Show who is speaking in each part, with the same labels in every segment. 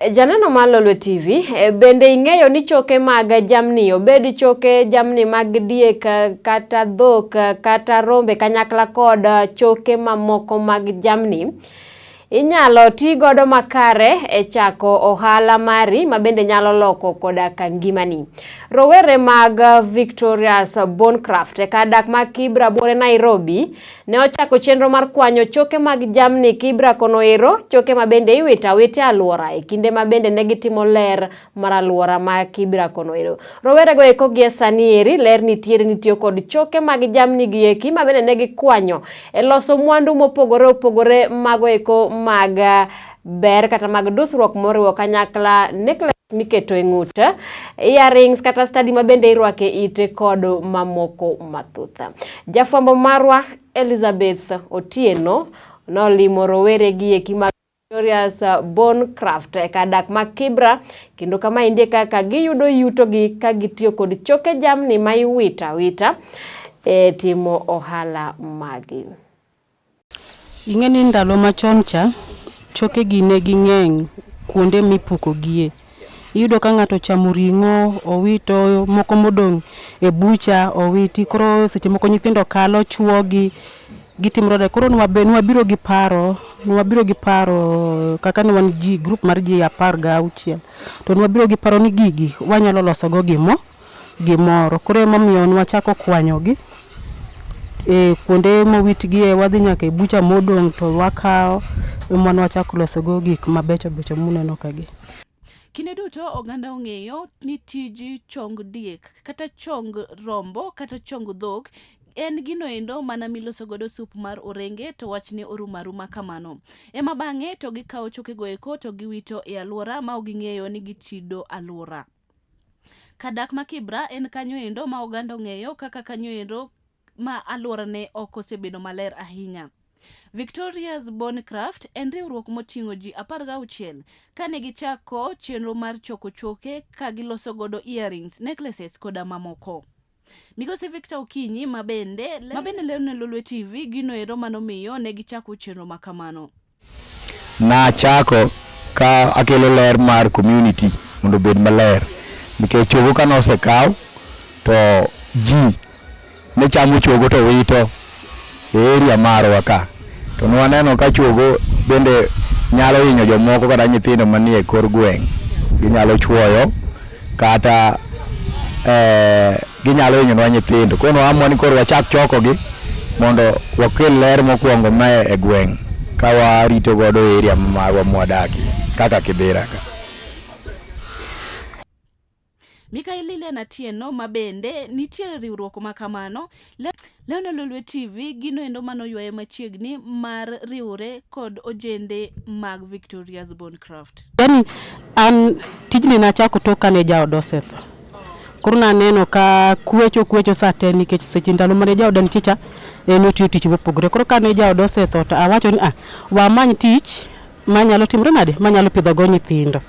Speaker 1: Janeno mar Lolwe TV, bende ing'eyo ni choke mag jamni, obed choke jamni mag diek kata dhok kata rombe kanyakla kod choke mamoko mag jamni, inyalo ti godo makare e chako ohala mari ma bende nyalo loko koda ka ngimani. Rowere mag Victoria's Bonecraft e kar dak ma Kibra buore Nairobi Ne ochako chenro mar kwanyo choke mag jamni Kibra kono ero, choke ma bende iwito awita e alwora e kinde ma bende ne gitimo ler mar alwora ma Kibra kono ero. Rowerego eko gie sani eri ler nitiere nitiyo kod choke mag jamni gi eki ma bende ne gikwanyo e loso mwandu mopogore opogore mago eko mag ber kata mag dusruok moriwo kanyakla necklace miketo e ng'ut, earrings kata stadi ma bende irwako e it kod mamoko mathoth. Jafwambo marwa Elizabeth Otieno nolimo rowere gi eki mag Victoria's Bone Craft e kar dak ma Kibra kendo kama endi e kaka giyudo yutogi ka gitiyo kod choke jamni ma iwito awita e timo ohala magi.
Speaker 2: Ing'e ni ndalo machon cha, choke gi ne ging'eny kuonde mipuko gie. Iyudo ka ng'ato ochamo ring'o, owito moko modong' e bucha owiti. Koro seche moko nyithindo kalo chuo gi, gitimore. Koro nwabiro gi paro, nwabiro gi paro kaka ne wan ji group mar ji 16. To nwabiro gi paro ni gigi wanyalo loso go gimo. gimoro. Koro emomiyo nwachako kwanyogi e kuonde mowitgie, wadhi nyaka e bucha modong' to wakawo ema nwachako losogo gik mabecho becho muneno kagi.
Speaker 3: Kinde duto oganda ong'eyo ni tij chong diek kata chong rombo kata chong dhok en gino endo mana miloso godo sup mar orenge to wachne orumo aruma kamano. Ema bang'e to gikawo chokego eko to giwito e alwora ma ok ging'eyo ni gichido alwora. Kar dak ma Kibra en kanyo endo ma oganda ong'eyo kaka kanyo endo ma alworane ok osebedo maler ahinya. Victoria's Bonecraft en riwruok moting'o ji 16 kane gichako chenro mar choko choke ka giloso godo earrings, necklaces koda mamoko. Migosi Victor Okinyi ma bende ma bende lero ne Lolwe TV gino ero manomiyo ne gichako chenro ma kamano.
Speaker 4: Nachako ka akelo ler mar community mondo obed maler nikech chogo kane osekaw to ji ne chamo chogo to wito e area marwa ka. To ne waneno ka chogo bende nyalo hinyo jomoko kata nyithindo manie kor gweng'. Ginyalo chuoyo kata eh, ginyalo hinyonwa nyithindo. Koro waamua ni koro wachak chokogi mondo wakel ler mokwongo mae e gweng' ka warito godo area marwa mwadakie kaka Kibera ka.
Speaker 3: Mikai Lilian Atieno ma bende nitiere riwruok ma kamano lero ne Lolwe TV gino endo mane oywaye machiegni mar riwre kod ojende mag Victoria's Bonecraft.
Speaker 2: Yani an tijni nachako tok kane jaoda osetho. Koro naneno ka kwecho kwecho sa te nikech seche ndalo mane jaoda nitie cha en otiyo tich mopogore. Koro kane jaoda osetho to awacho ni ah, wamany tich manyalo timre nade manyalo pidho go nyithindo.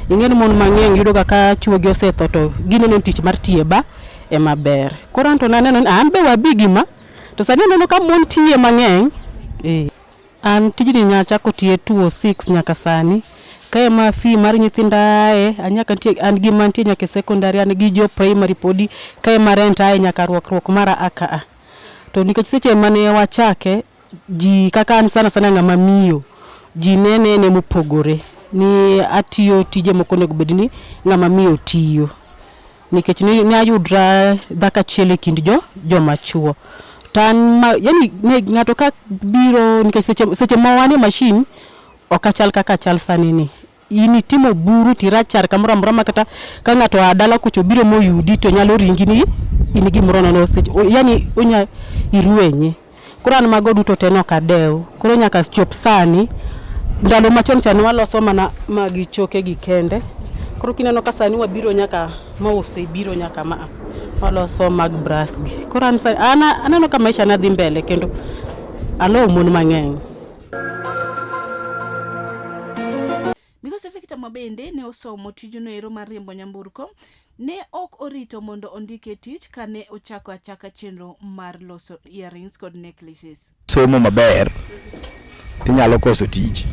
Speaker 2: Ing'e ni mon mang'eny yudo ga ka chuogi osetho to gineno ni tich mar tiyo e bar ema ber. Koro anto naneno ni an be wabi gi ma to sani aneno ka mon tiye mang'eny. Eh. An tijni nachako tiye 2006 nyaka sani. Ka ema fee mar nyithinda aye, anyaka nitie an gi mantie nyaka e secondary, an gi jo primary podi, ka ema rent aye nyaka rwakruok mara a ka a. To nikech seche mane wachake, ji kaka an sana sana ng'ama miyo, ji ne nene mopogore ni atiyo tije mok onego bed ni ng'ama miyo tiyo. Nikech ne ayudra dhako achiel e kind jo joma chuo. To an ma yani ng'ato ka biro nikech seche ma wan e mashin ok achal kaka achal sani ni. In itimo buru to irachar kamoro amora ma kata ka ng'ato oa dala kucha obiro moyudi to nyalo ringi ni in gimoro nono seche yani onya irwenye. Koro an mago duto te ne ok adew. Koro nyaka chop sani, ndalo machon cha ne waloso mana magi choke gi kende. Koro kineno ka sani wabiro nyaka ma osebiro nyaka ma waloso mag brass gi. Koro an sani an aneno ka maisha na dhi mbele kendo aloyo mon mang'eny.
Speaker 3: Migosi Victor Mabende ne osomo tijno ero mar riembo nyamburko. Ne ok orito mondo ondike tich kane ochako achaka chenro mar loso earrings kod necklaces.
Speaker 4: Somo maber tinyalo koso tich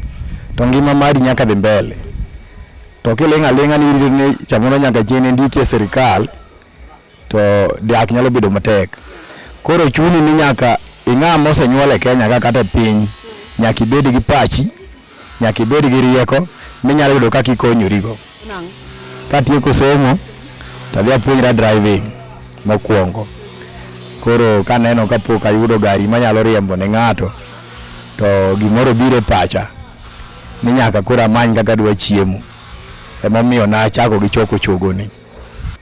Speaker 4: to ngima mari nyaka dhi mbele. To kiling' aling'a ni irito ni samoro nyaka chieng' ndiki e sirikal to dak nyalo bedo matek. Koro chuni ni nyaka ing'a mosenyuol e Kenya ka kata e piny, nyaka ibed gi pachi, nyaka ibed gi rieko minyalo yudo kaka ikonyorigo. Katieko somo to adhi apuonjra driving mokwongo. Koro kaneno kapok ayudo gari manyalo riembo ne ng'ato to gimoro biro e pacha ni nyaka koro amany kaka adwa chiemo. Emomiyo nachako gi choko chogoni.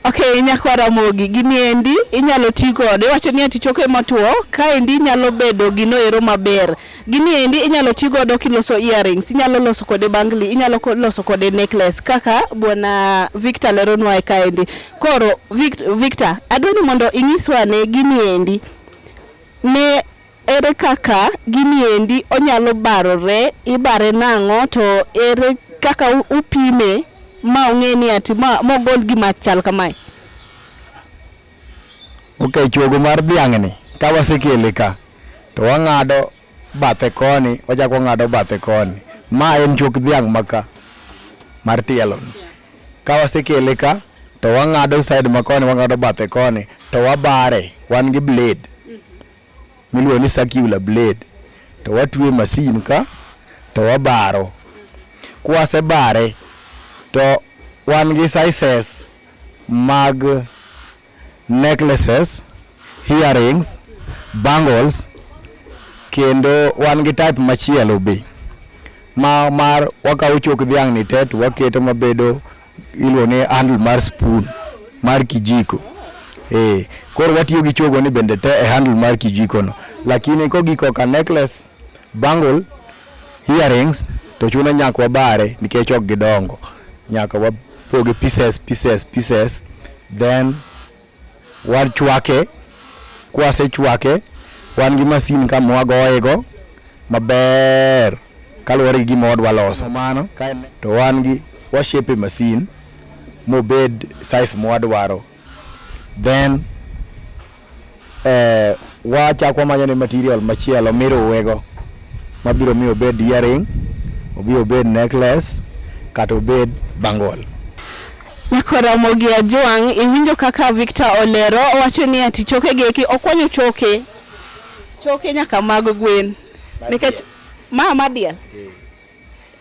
Speaker 3: Okay, nyakwa Ramogi, gini endi inyalo ti kode. Iwacho ni ati choke motwo, kaendi nyalo bedo gino ero maber. Gini endi inyalo ti godo kiloso earrings, inyalo loso kode bangli, inyalo loso kode necklace kaka bwana Victor leronwa e kaendi. Koro Victor, adwa ni mondo inyiswa ane gini endi ne ere kaka gini endi onyalo barore, ibare nang'o to ere kaka upime ma ung'e ni ati ma mogol gima chal kamae?
Speaker 4: Ok, chuogo mar dhiang'ni ka wasekele ka to wang'ado bathe koni, wachako wang'ado bathe koni. Ma en chok dhiang' maka mar tielo ni. Ka wasekele ka to wang'ado side ma koni, wang'ado bathe koni to wabare, wan gi blade miluongo ni circular blade to watwe masin ka to wabaro. Kwasebare to wan gi sizes mag necklaces, earrings, bangles kendo wan gi type machielo be ma mar wakawo chok dhiang' ni te to waketo mabedo iluongo ni handle mar spoon mar kijiko. Eh, koro watiyo gi chogo ni bende te e handle mar kijiko no. Lakini kogik koka necklace, bangle, earrings to chuno nyaka wabare nikech ok gidongo. Nyaka wapoge pieces pieces pieces then wachwake. Kwasechwake wan gi masin ka mwagoye go maber kaluwore gi gima wadwa loso. Mano to wan gi washape e masin mobed size mwadwaro then eh, wachako wamanyo ne material machielo miruwe go mabiro miyo obed earring, obi obed necklace kata obed bangle.
Speaker 3: Nyako Ramogi Ajwang', iwinjo kaka Victor olero, owacho ni ati choke gi eki okwanyo choke. Choke nyaka mag gwen. Nikech ma madiel.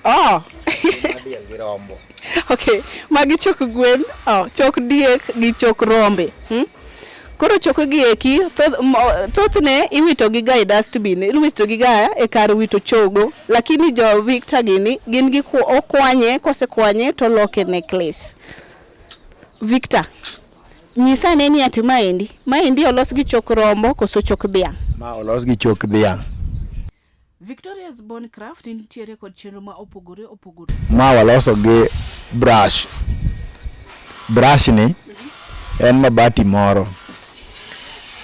Speaker 3: Oh.
Speaker 4: Madiel gi rombo.
Speaker 3: Okay, magi chok gwen, oh, chok diek gi chok rombe. Koro choke gi eki, thothne iwito gi ga e dustbin, iwito gi ga e kar wito chogo, lakini jo Victor gini gin gi okwanye, kosekwanye to oloke necklace. Victor, nyisa ane ni ati maendi, maendi olos gi chok rombo koso chok dhiang'?
Speaker 4: Ma olos gi chok dhiang'.
Speaker 3: Victoria's Bone Craft nitiere kod chenro ma opogore opogore.
Speaker 4: Ma waloso gi brush. Brush ni en mabati moro.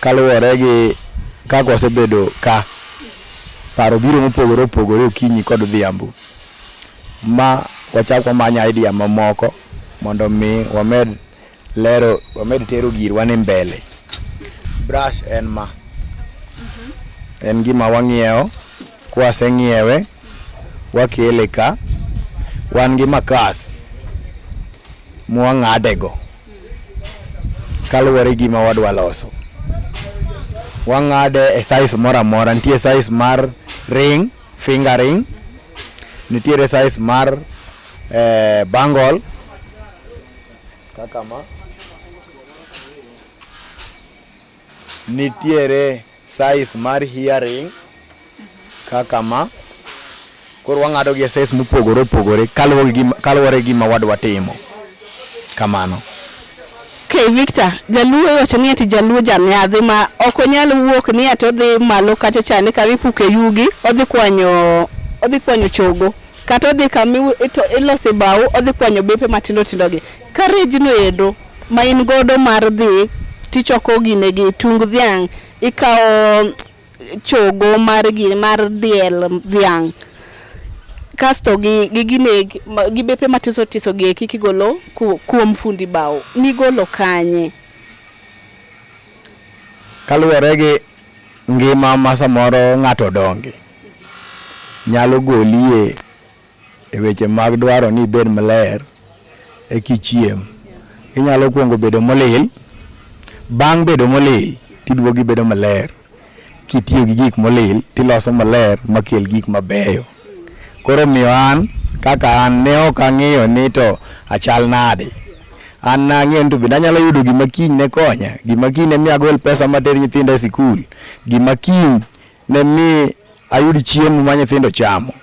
Speaker 4: Kaluwore gi kaka wasebedo ka, paro biro mopogore opogore okinyi kod odhiambo. Ma wachak wamanyo idea mamoko mondo mi wamed lero, wamed tero girwa ni mbele. Brush en ma. En gima wang'iewo, kwaseng'iewe, wakele ka, wan gi makas mwang'ade go kaluwore gi gima wadwa loso. Wang'ade e size moro amora, nitie size mar ring, finger ring, nitiere size mar bangle kaka ma, nitiere size mar earring kaka ma. Koro wang'ado gi e size mopogore opogore kaluwore gi gima wadwa timo. Kamano.
Speaker 3: Okay, Victor, Jaluo iwacho ni ati Jaluo janyadhi ma ok onyal wuok ni ati odhi malo kacha chande kama ipuke yugi, odhi kwanyo chogo. Kata odhi kama ilose bao, odhi kwanyo bepe matindo tindo gi. Courage no endo ma in godo mar dhi tichoko gine gi tung dhiang', ikawo chogo mar gi mar diel dhiang', kasto gi gine gi bepe matiso tiso gi eki kigolo kuom fundi bao, nigolo kanye?
Speaker 4: Kaluwore gi ngima ma samoro ng'ato odonge, nyalo golie e weche mag dwaro ni ibed maler. eka ichiem. Inyalo kuongo bedo molil, bang' bedo molil tiduogo ibedo maler. Kitiyo gi gik molil tiloso maler makel gik mabeyo. Koro omiyo an kaka an ne ok ang'iyo ni to achal nade. An nang'iyo ni to bende anyalo yudo gima kiny ne konya, gima kiny ne mi agol pesa mater nyithinda e sikul, gima kiny ne mi ayud chiemo ma nyithindo chamo,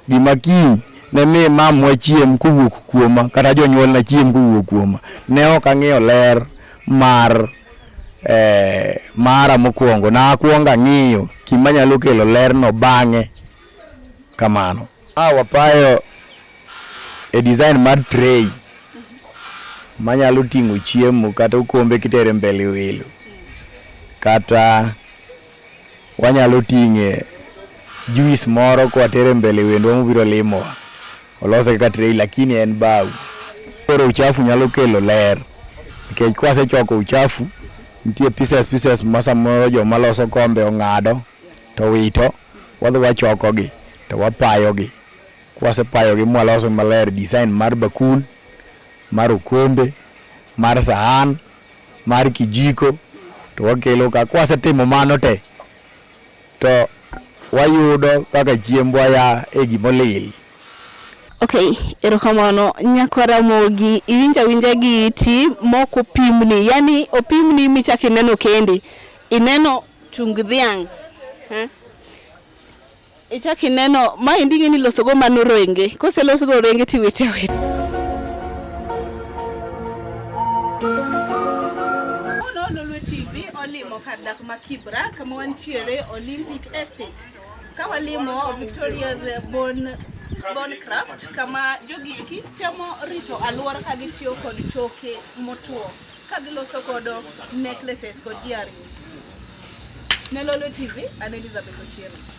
Speaker 4: gima kiny ne mi mamwa chiem kowuok kuoma kata jonyuolna chiem kowuok kuoma. Ne ok ang'iyo ler mar eh, mara mokwongo. Nakwongo ang'iyo gima nyalo kelo lerno bang'e kamano. A wapayo e design mar tray manyalo ting'o chiemo kata okombe kitere mbele welo kata wanyalo ting'e juice moro kwatere mbele wendwa mobiro limowa. Olose kaka tray lakini en bao. Koro uchafu nyalo kelo ler nikech kwasechoko uchafu nitie pieces pieces ma samoro joma loso kombe ong'ado to wito wadhi wachokogi to wapayogi. Kwasepayogi mwaloso maler design mar bakul, mar okombe, mar sahan, mar kijiko to wakelo ka. Kwasetimo mano te to wayudo kaka chiembwa ya e gimolil.
Speaker 3: Okay, erokamano nyakwa Ramogi, iwinjo awinja gi iti mok opimni, yani opimni michak ineno kendi, ineno tung dhiang'. Eh? Ichak ineno maendi ing'e ni ilosogo mana orenge, koselosgo orenge tiwite awita. Kawuono Lolwe TV olimo kar dak ma Kibra kama wantiere Olympic Estate ka walimo Victoria's Bone, Bone Craft kama jogi eki temo rito alwora ka gitiyo kod choke motwo ka giloso kodo necklaces kod earrings. Ne Lolwe TV, an Elizabeth Ochieng'.